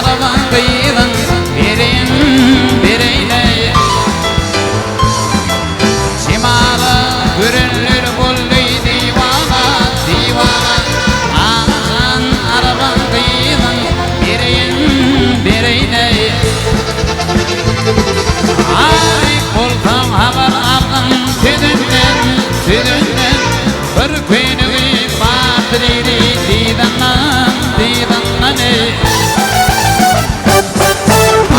araban gyzyň bereýin, bereýin-eý. Jemala görenler boldy diwana, diwana. Agajan araban gyzyň bereýin, bereýin-eý. Aryp bolsaň habar algyn sözünden, sözünden. Bir köýnegi bardyr ili dyzyndan, dyzyndan eý.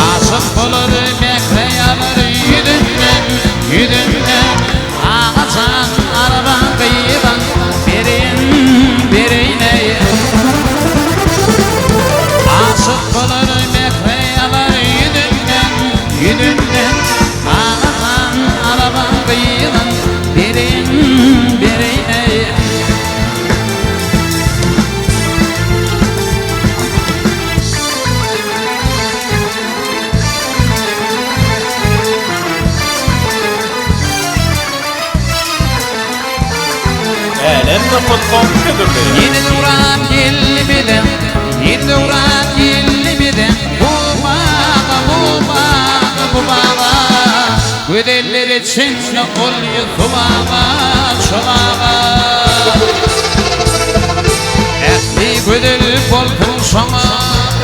Aşyk bolar mähre ýalar ýüzünden, ýüzünden. Agajan arabaň gyzyň bereýin, bereýin eý. Aşyk bolar mähre ýalar ýüzünden, ýüzünden. Agajan arabaň gyzyň bereýin, bereýin eý. Älem nokatkom hödürleýär. Ýene döwran geldi bize, ýene döwran geldi bize, Bu baga, bu baga, bu baga. Gözeller içinde ol Ýusup aga, şol aga. Ähli gözel bolsun şoňa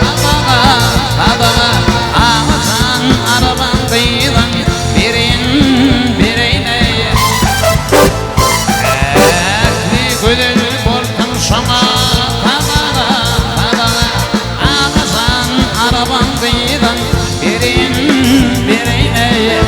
sadaga, sadaga. Agajan arabaň gyzyn bereýin, bereýin-eý. Ähli gözel bolsun şoňa sadaga, sadaga. Agajan arabaň gyzyn bereýin, bereýin-eý.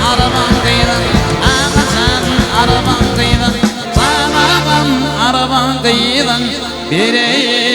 Arabaň gyzyn, Agajan arabaň gyzyn, Jan agam arabaň gyzyn, bereýin.